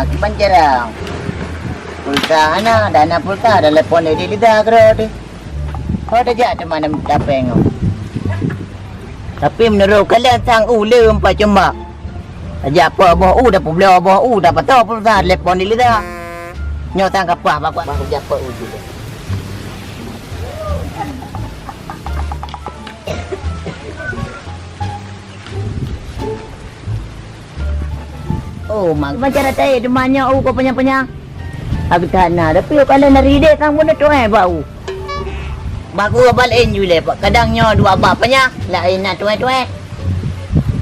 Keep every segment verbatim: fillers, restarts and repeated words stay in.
Kiban cara? Pulsa hana, dana pulsa, telepon di lidah keudroe teuh. Ho tajak teuma tapéng. Tapi meunurot kalon sang u le empat cuma. Tajak pok boh u, tapeubloe boh u, tapasoe pulsa, telepon di lidah. Nyoe sang kapah bak kuat. Bak kujak pok u jih. Oh, ma-, macam rata eh, teuma nyoe u ko panyang-panyang. Aku tak na, tapi kalau nari dek sang pun tuai bau. Baku abal en ju le, kadang nyoe dua abah panyang, lain na tuai-tuai.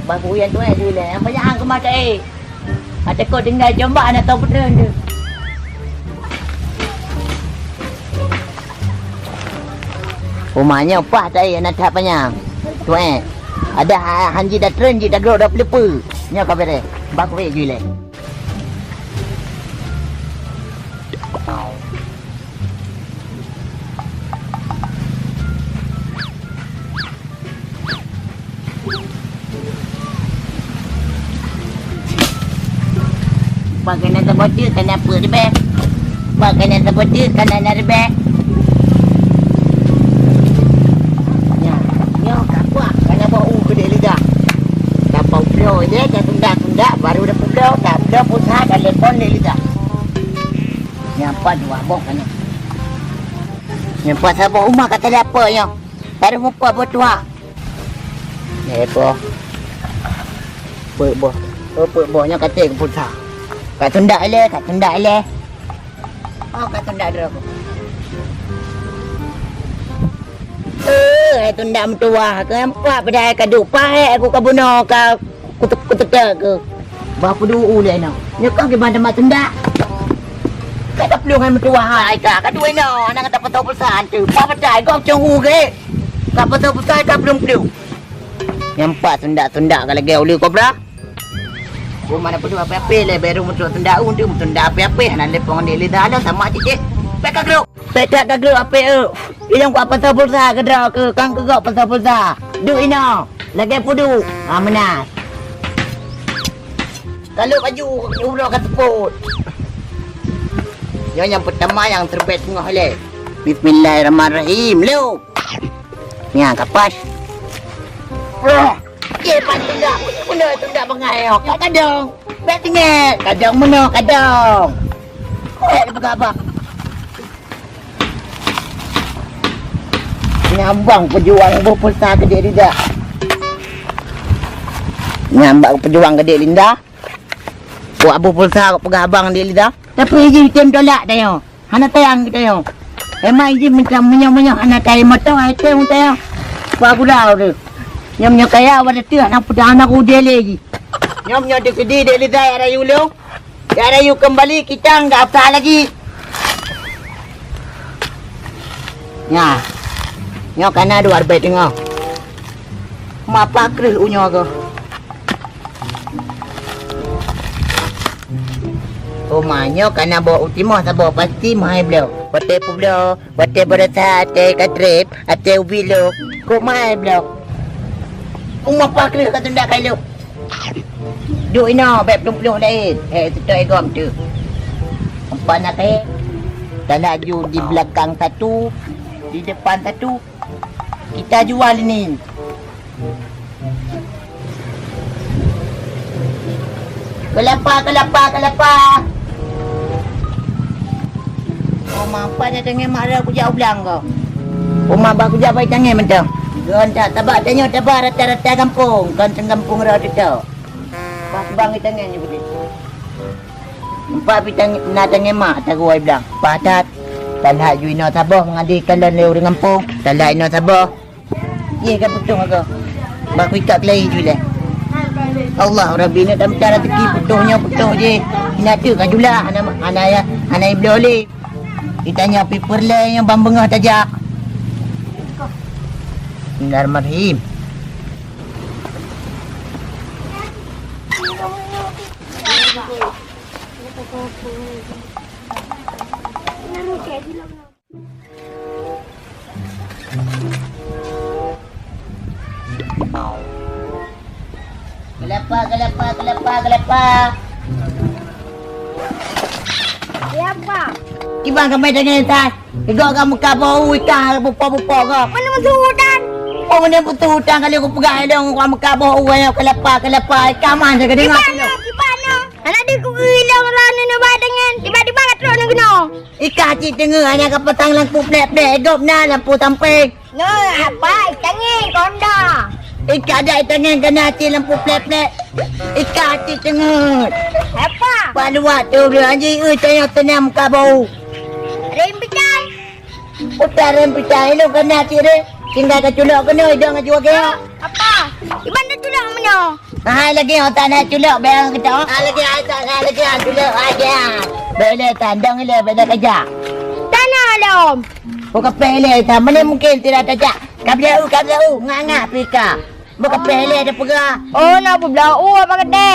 Baku yang tuai ju le, yang panyang aku mata eh. Ate ko tinggai jombak na tau putreun tu. Uma nyoe pah tai aneuk that panyang. Tuet. Ada ha-, hanji datreun ji dagrok dap leupeu. Nyoe ka bereh. Bak wek jui leh. Bak keunan saboh teuk kana peuet ribèe. Bak keunan saboh teuk kana na ribèe. Nyoe, nyoe ka kuah, kana boh u keudeh lidah. Tapau bloe je, ka tundak-tundak, baru dapeuet bloe, ka bloe pulsa, ka telepon lé lidah. Nyoe pat dua boh kana. Nyoe pat saboh uma ka teulihat peue nyoe. Baru meupat boh tuha. Eh, boh. Peuet boh. Oh, peuet boh nyoe ka trép keu pulsa. Ka tundak ilèe, ka tundak ilèe. Oh, ka tundak droe ku. Eh, hai tundak meutuwah, keu empat padahai ka duek pahek aku ka bunoe ka kutuk-kutuk ku. Bah peuduek ulèe nyoe. Nyoe ka kiban teuma tundak. Ka taplueng hai meutuwah hai ka. Ka duek inoe, hana gata pasoe pulsa tu. Bah padahai gom cong u gèt. Ka pasoe pulsa ka plueng-plueng. Nyang pat tundak-tundak ka lagèe uleue kobra. Gom mana peuduek apé-apé lé baru meutuwah tundak u tu, meutundak apé-apé hana lé pong di lidah dah sama cicit. Pek ka grup. Pek that ka grup apé eu. Ilong ku apa pulsa keudroe keu kang keugok pasal pulsa. Duek inoe. Lagèe peuduek. Ha meunan. Kalau baju uroe ka seupôt. Nyoe nyang peutama nyang serbet teungoh ilèe. Bismillahirrahmanirrahim. Lô. Nyan kapas. Wah. Ye, pat tundak. Meunoe tundak bangai nyoe. Kadang. Bèk tinggai. Kadang meunoe, kadang. Bèk peugah abang. Nyambang peujuang boh pulsa keudéh lidah. Nyambang peujuang keudéh lidah. Buat boh pulsa peugah abang di lidah. Tapi jih tem tolak tanyoe. Hana tayang geutanyoe. Emang jih macam meunyoe-meunyoe hana tayang moto, ai tem tanyoe. Buat gurau tu. Nyoe meunyoe kaya awak dateuh hana peudang hana kudeh lé jih. Nyoe meunyoe dikeudi dek lidah ya rayu lôn. Ya rayu kembali kita enggak usah lagi. Nah. Nyoe kana dua ribèe teungoh. Mapa kreueh u nyoe goh. Oma nyoe kana boh u timoh saboh pasti mahai bloe. Watèe peubloe, watèe beurasa, watèe ka trép, watèe ubi lok, kok mahai bloe. Uma paih kreueh ka tundak kai lok. Duek inoe bèk plueng-plueng laén. Eh, seutôt gom tu. Empat na kai. Talaju di belakang satu, di depan satu. Kita jual ini. Kelapa, kelapa, kelapa. Oh, mampan ya tengah mak raya kujak ulang ko. Oh, mak bak kujak bai tengah mentang. Gon tak tabak tanyoe taba rata-rata kampung, kon teuh kampung raya teuh. Pas bang di tengah ni beudeh. Empat pi tang-, na tanggai mak taguai blang. Patat. Talhak ju inoe saboh mengadi kalon lé ureueng gampông. Talhak inoe saboh. Ye ka putôh aku. Bak kuikat kelai ju lé. Allah Rabbi ni dah minta rezeki putôh nyoe putôh je. Ina tu ka jula hana, hana ya, hana ibloe lé. Kita nyoe pi peureulèe nyoe ban beungoh tajak. Bismillahirrahmanirrahim. Kelapa, kelapa, kelapa, kelapa. Apa? Kiban ka meutangieng, Tan. Igoe ka meukaboh u, ikah bupok-bupok goe. Mana musuh, Tan? Oh, mana musuh, Tan? Kali kupeugah ilong ka meukaboh u, ayo kelapa, kelapa. Ikah man jaga dengar. Kiban na, kiban na. Anak di kuku ilong rani neuba tangieng. Tiba-tiba ka trok neugeunoe. Ikah cit teungoh, hana ka pasang lampu plek-plek. Gop na lampu sampéng. Nyoe, apa itangieng konda? Ikah dak itangieng keunan cit lampu plek-plek. Ikah cit teungeut. Apa? Paluat tu, Bro Haji, eu, tayang teunam muka bau. Rem pitai. Utai rem pitai, ilong keunan cit deh. Tinggai ka culok keunoe, idong aju agak. Apa? Iban dah culok meunyoe. Hai lagèe nyoe tan, hai culok bèk ngon geutanyoe. Hai lagèe nyoe tan, hai lagèe nyoe culok, hai lagèe nyoe. Bèk lé tan, dong ilèe bèk lé keujak. Tan na lom. Bukapéh ilèe tan, mana mungkin tidak tajak. Ka bloe u, ka bloe u, ngak-ngak pih ka. Bukapéh ilèe tapeugah. Oh, na peubloe u apa geude?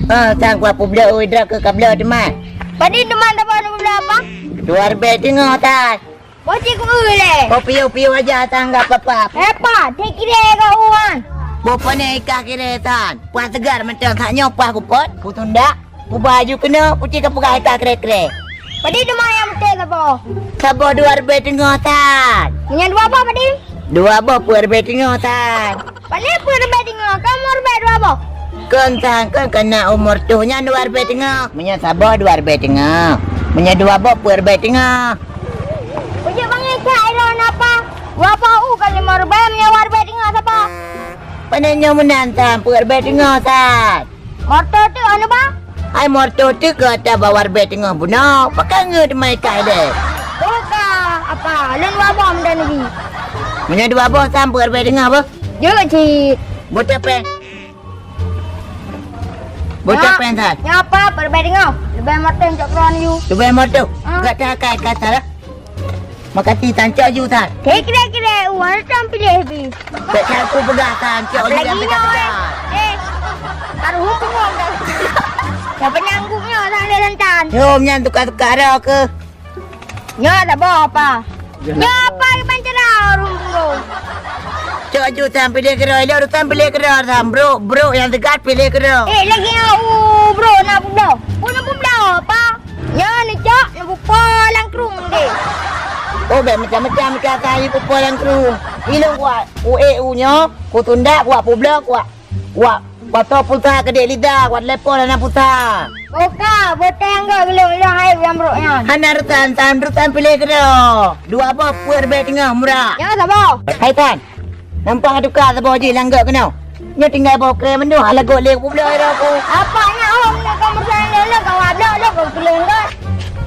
Ah, tan kupeubloe u, idrak keu ka bloe teuma. Padum teuma saboh na peubloe apa? Dua ribèe teungoh tan. Boh cit ku eu lé. Boh piôh-piôh aja tan, enggak apa-apa. Hepa, dek kiré keu uwan. Boh pane ikah kiré tan. Puah segar mantong, sak nyoe puah kupot, kutunda, kuba aju keunoe, puci kapeugah ikah kiré-kiré. Padum teuma nyang beutôi saboh? Saboh dua ribèe teungoh tan. Meunyoe dua boh padum? Dua boh peuet ribèe teungoh tan. Pane peuet ribèe teungoh, ka umu ribèe dua boh? Kon tan, kon kana umu tuh nyan dua ribèe teungoh. Meunyoe saboh dua ribèe teungoh. Meunyoe dua boh peuet ribèe teungoh. Peujeuet bangai kak ilôn apa? Dua boh u ka limong ribèe, meunyoe dua ribèe teungoh saboh. Pane nyoe meunan tan, peuet ribèe teungoh tan. Moto tu anu ba? Hai moto tu keu ata ba dua ribèe teungoh bunoe, pakon ngeut mai kai deh. Oh ka, apa? Lôn dua boh meudan lagi. Meunyoe dua boh tan peuet ribèe teungoh boh? Jeuet cit. Bocah pèng. Bocah pèng tan. Nyoe apa? Peuet ribèe teungoh. Leubèh moto cok kron yu. Leubèh moto. Ah. Gak takai kata lah. Makasih tan, cok ju tan. Kira-kira uang tan piléh bi. Tak tahu peugah tan, cok ju. Lagi nyoe. Eh. Baru hukum dah. Siapa nyanggup nyoe tan, tan, tan. Nyoe nyan tukar-tukar dah ke? Nyoe dah boh apa? Nyoe apa iban cara ureueng bro? Cok ju tan piléh keudroe, ilôn tan piléh keudroe tan, bro, bro nyang teugat piléh keudroe. Eh, lagi nyoe u bro na peubloe. Pun na peubloe apa? Nyoe neucok, neupupo lam krueng deh. Oh, bèk macam-macam ka, ka ipupo lam krueng. Ilôn kuat, u ék u nyoe, kutunda, kuat peubloe, kuat, kuat pato pulsa keudéh lida, kuat telepon hana pulsa. Oh ka, boteng gak gelung ilôn hai lam brok nyan. Hana rutan, tan rutan piléh keudroe. Dua boh peuet ribèe teungoh murah. Nyoe saboh. Hai tan. Nampak ka tuka saboh jih lam gèt keunoe. Nyoe tinggai boh krèe mandum, hana gèt lé kubloe ira ku. Apa nyak hom nyoe ka meusajan lé, lé ka wabloe, lé ka tuléh gèt.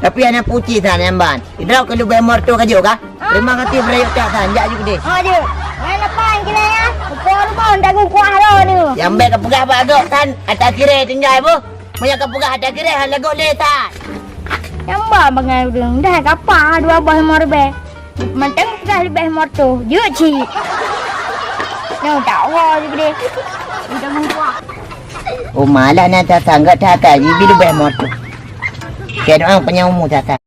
Tapi hana puci san nyang ban. Idroe keu leubèh morto ka jok kah? Ah. Terima kasih beurayek cak san, jak ju keudéh. Ha jeuet. Nyan apa nyang keunoe nyan? Upo rumoh ndak kukuah lôn nyoe. Nyang bèk ka peugah bak gèt san, ata kirèe tinggai boh. Meunyoe ka peugah ata kirèe, hana gèt lé san. Nyang ba bangai ureueng, dah kapa dua boh limong ribèe. Mantong peugah leubèh morto. Jeuet cit. Nyoe tak woe ju keudéh. Udah meukuah. Oh, malah na tasanggôt that ka jibi leubèh morto. Keu doang peunyoe umu that.